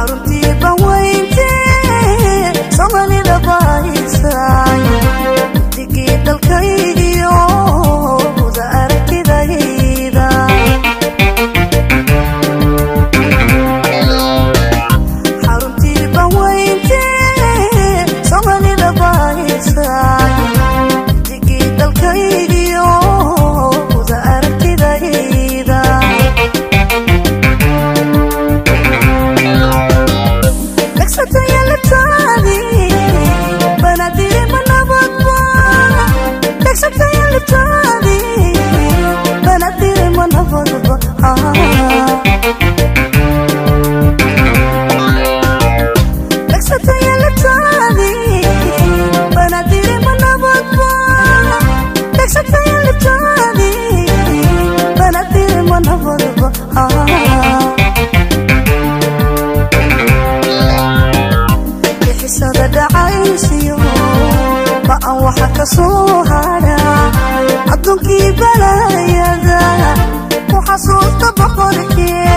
Xaruntii baweynte Soomaalida bahaysay, digii dalkaygiyo wada aragtidayda. Xaruntii baweynte Soomaalida bahaysay, digii dalkaygiyo wada aragtidayda. Bixisada dhacaysiyo ba'an waxa ka soo hara adduunkii balaayada ku xasuusta boqorkee,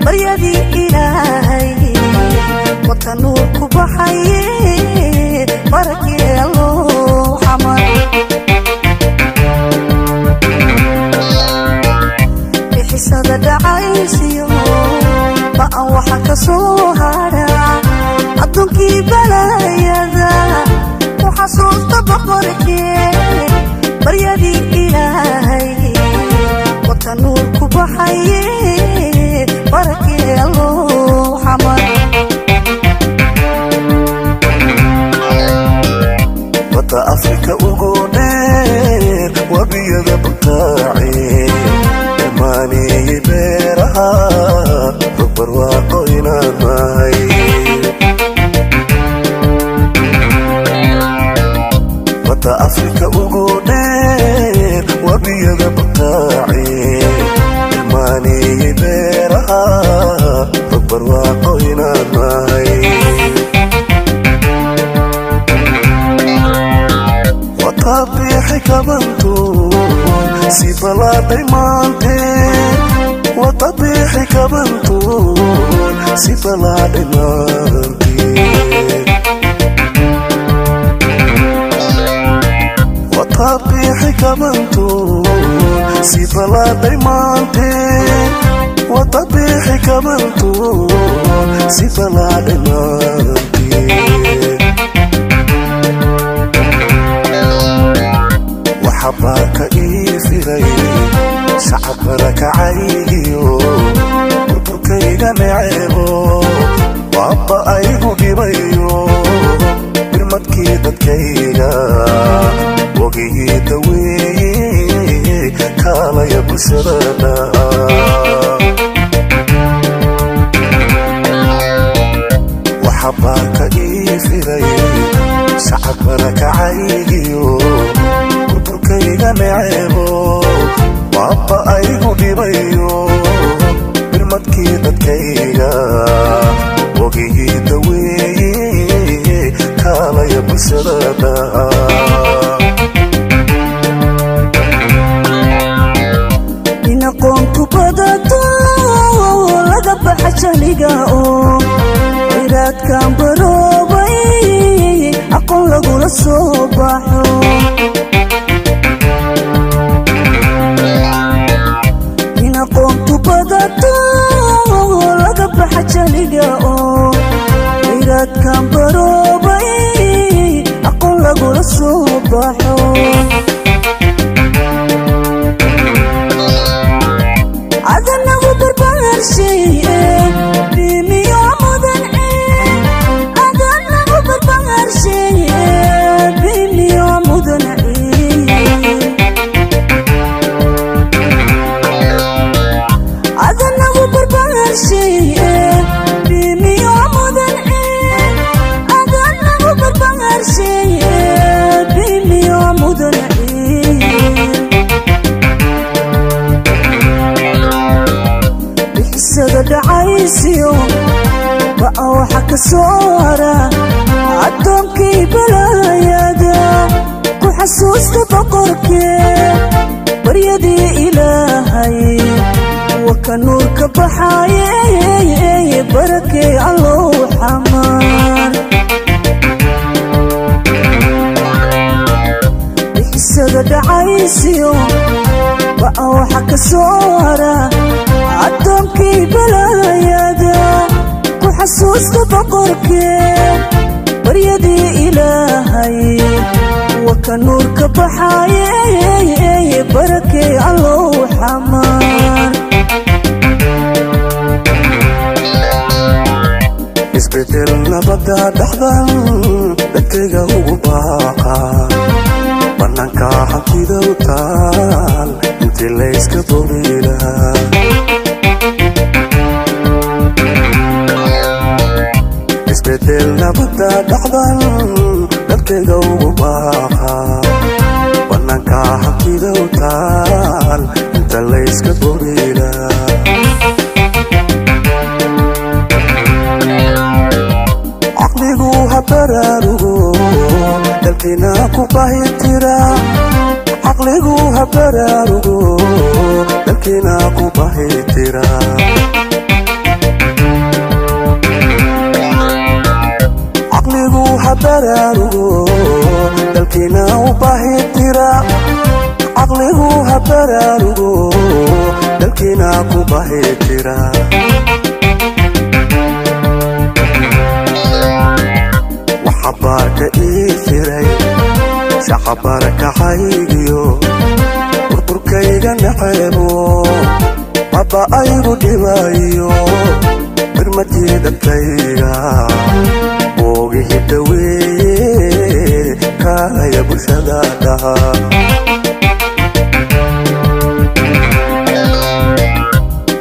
baryadii Ilaahay wata nuur ku baxaye, barakee Alloo xamar. Bixisada dhacaysiyo ba'an waxa ka soo hara adduunkii balaayada ku xasuusta boqorkee, baryadii Ilaahay wata nuur ku baxaye, barakee Alloo xamar. Badda Afrika ugu dheer, wabiyada butaace, irmaaneeyey beeraha, rog barwaaqo inaan nahay. Badda Afrika ugu dheer, wabiyada butaace, irmaaneeyey beeraha, rog barwaaqo inaan nahay. Watabiixi kabantu si balaadhay maante, watabiixi kabantu si balaadhay maante, watabiixi kabantu si balaadhay maante, watabiixi kabantu si balaadhay maante. Waxabaaka ii firay shacab barakacaygiyo burburkayga neceebo, waaba aygu dhibayo birmadkii dadkayga, wogigii daweeye kaalaya bulshadana. Waxabaaka ii firay shacab barakacaygiyo burburkayga neceebo, waaba aygu dhibayo birmadkii dadkayga, wogigii daweeye kaalaya bulshadana. In aqoontu badato, laga baxa jahliga oo ciraadkan baroobay, aqoon lagula soo baxo. In aqoontu badato, laga baxa jahliga oo ciraadkan baroobay, aqoon lagula soo baxo. Adanagu barbaarshaye bimiyo mudan, adanagu barbaarshaye bimiyo mudan, adanagu barbaarshaye bimiyo mudan, adanagu barbaarshaye bimiyo mudan. Bixisada dhacaysiyo ba'a waxa ka soo hara addoonkii balaayada ku xasuusta boqorkee, baryadii Ilaahay waka nuurka baxaaye, barakee dhacaysiyo ba'a waxa ka soo hara addoonkii balaayada ku xasuusta boqorkee baryadii Ilaahay waka nuurka baxaaye barakee Allow Xamar. Isbedel nabadda dhexdan dadkayga ugu baaqa, bannaanka hantida u taal intii layska bobilahaa. Isbedel nabadda dhexdan dadkayga ugu baaqa, bannaanka hantida u taal inta layska bobilahaa. Caqligu ha baraarugo, dalkiina ku bahitira. Caqligu ha baraarugo, dalkiina ku bahitira. Caqligu ha baraarugo, dalkiina u bahitira. Caqligu ha baraarugo, dalkiina ku bahitira. Waxabaarka ii firay shacabarakacaygiyo burburkayga naceebo baba aygu dhibayo birmadkii dadkayga boogihii daweeye kaalaya bulshada dhaha.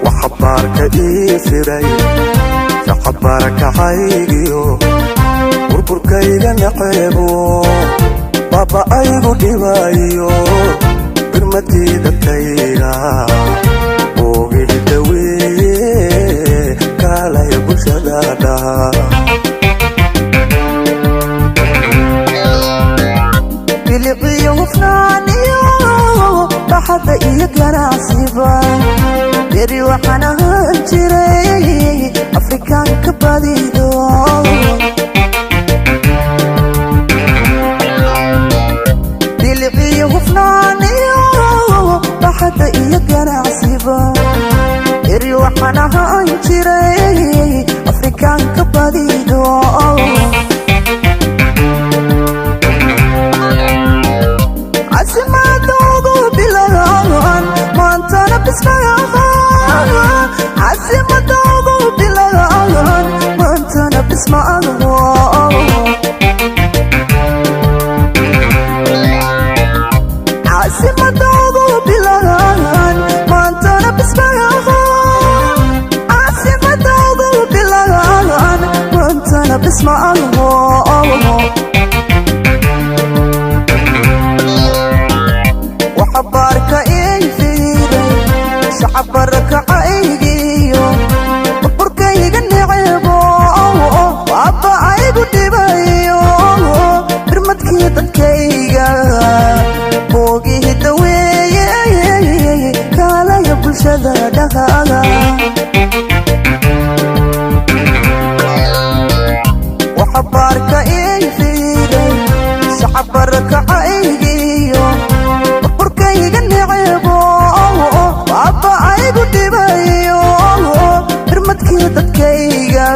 Waxabaarka ii firay shacabarakacaygiyo burburkayga naceebo baba aygu dhibayo birmadkii dadkayga boogihii daweeye kaalaya bulshada dhaha. Biliciyo hufnaaniyo baxadda iyo ganacsiba beri waxaan ahaan jiray Afrikaanka badido. Biliciyo hufnaaniyo baxadda iyo ganacsiba beri waxaan ahaan jiray Afrikaanka badido. Casimadoogu bilaaan maantana bismaaha, casimadoogu bilaaan maantana bismaaho. Casimadoogu bilaaan maantana bismaaha, casimadoogu bilaaan maantana bismaaho. Waxabaarka ii fiiray shacabarakacaygiyo burburkayga necebo waaba aygu dhibayo birmadkii dadkayga boogihii daweeye kaalaya bulshada dhaqaaga. Waxabaarka ii fiiray shacabarakacaygiyo burburkayga necebo waaba aygu dhibayo birmadkii dadkayga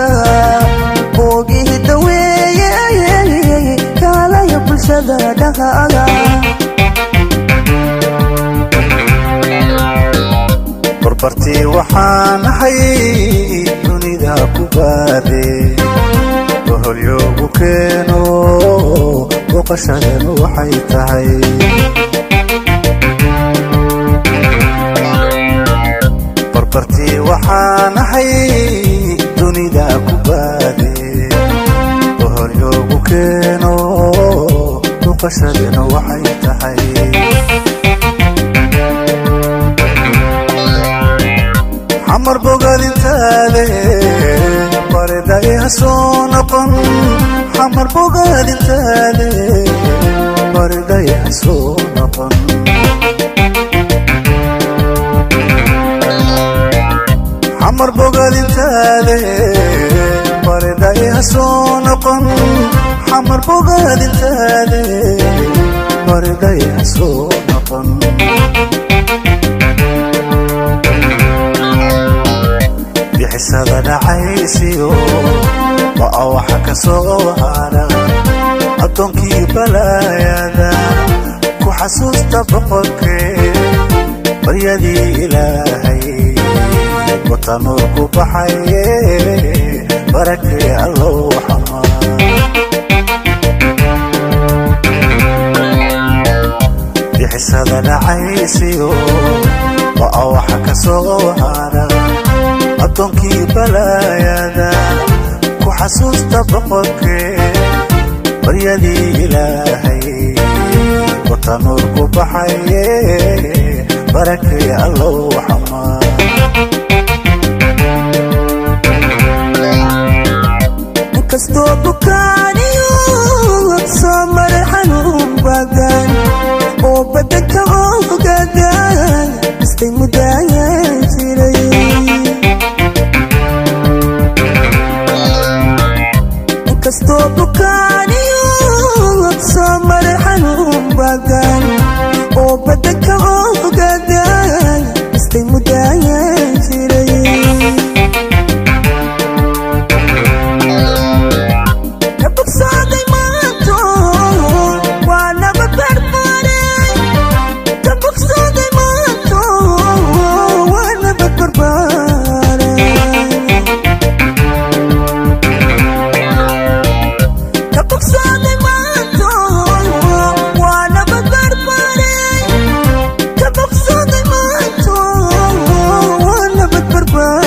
boogihii daweeye kaalaya bulshada dhaqaaga. Barbartii waxaan ahay dunida ku baade boholyoogu keeno booqashadanu waxay tahay. Barbartii waxaan ahay dunida ku baade boholyoogu keeno booqashadanu waxay tahay. Xamar bogaadintaade bariday ha soo noqon, xamar bogaadintaade bariday ha soo noqon. Xamar bogaadintaade bariday ha soo noqon, xamar bogaadintaade bariday ha soo noqon. dhafan. Bixisada dhacaysiyo ba'a waxa ka soo hara, addoonkii balaayada ku xasuusta boqorkee, baryadii Ilaahay watanuur ku baxaye, barakee Allow xamaa. Bixisada dhacaysiyo ba'a waxa ka soo hara, addoonkii balaayada ku xasuusta boqorkee, baryadii Ilaahay watanuur ku baxaye, barakee Allow xamaa. Inkastoo bukaaniyo soo maray xanuun badan oo badanka oogada istay mudaayan jiray. Inkastoo bukaaniyo soo maray xanuun badan oo badanka oogada istay mudaayan jiray. Ka bogsaaday maanto waa nabad barbare. Ka bogsaaday maanto waa nabad barbare. Ka bogsaaday maanto waa nabad barbare. Ka bogsaaday maanto waa nabad barbare.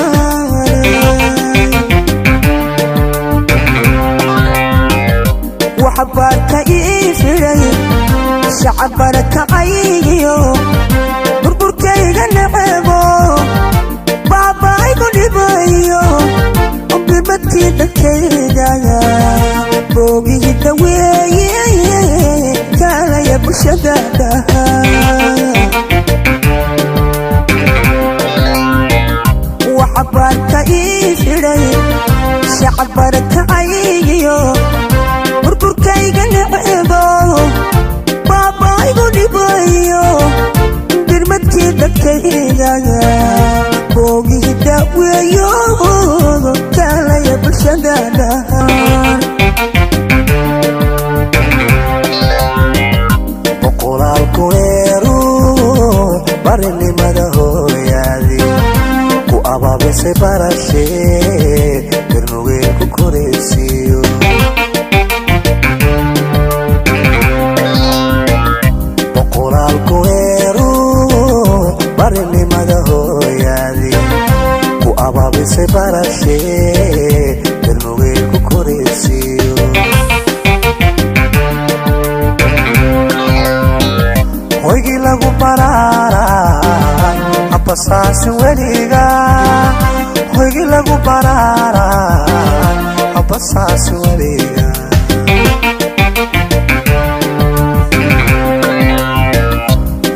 Waxbaarka ii firay shacab barakacayiyo burburkayga necebo, baaba'aygu dhibayo, birmadkii dadkayga boogihii daweeye, kaalaya bulshada dhaha. Waxbaarka ii firay shacab barakacayiyo burburkayga necebo, baaba'aygu dhibayo, birmadkii dadkayga boogihii daweeyo, kaalaya bulshada dhaha. Boqolaal kuweeru barinimada hooyaadi ku abaabisay barashee, birnugeel ku koraysiiyo. Boqolaal kuweeru barinimada hooyaadi ku abaabisay barashee, birnugeel ku koraysiiyo. Hoygii lagu baraaray habasaasin weliga, hoygii lagu baraaray habasaasin weliga.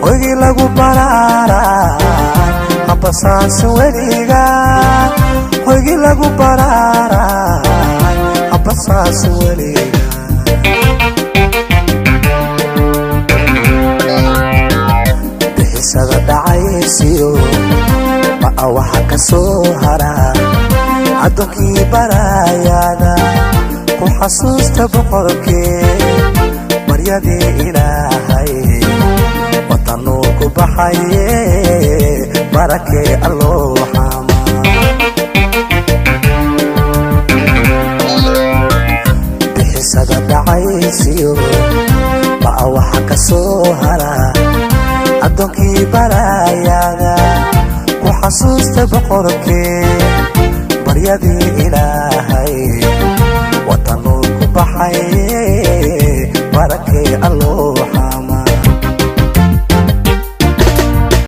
Hoygii lagu baraaray habasaasin weliga, hoygii lagu baraaray habasaasin weliga. Bixisada dhacaysiyo ba'a waxa ka soo hara, addoonkii baraayada ku xasuusta boqorkee, baryadii Ilaahay watanuu ku baxaye, barakee Allow xamaa. Bixisada dhacaysiyo ba'a waxa ka soo hara, addoonkii baraayada ku xasuusta boqorkee, baryadii Ilaahay watanuu ku baxaye, barakee Allow.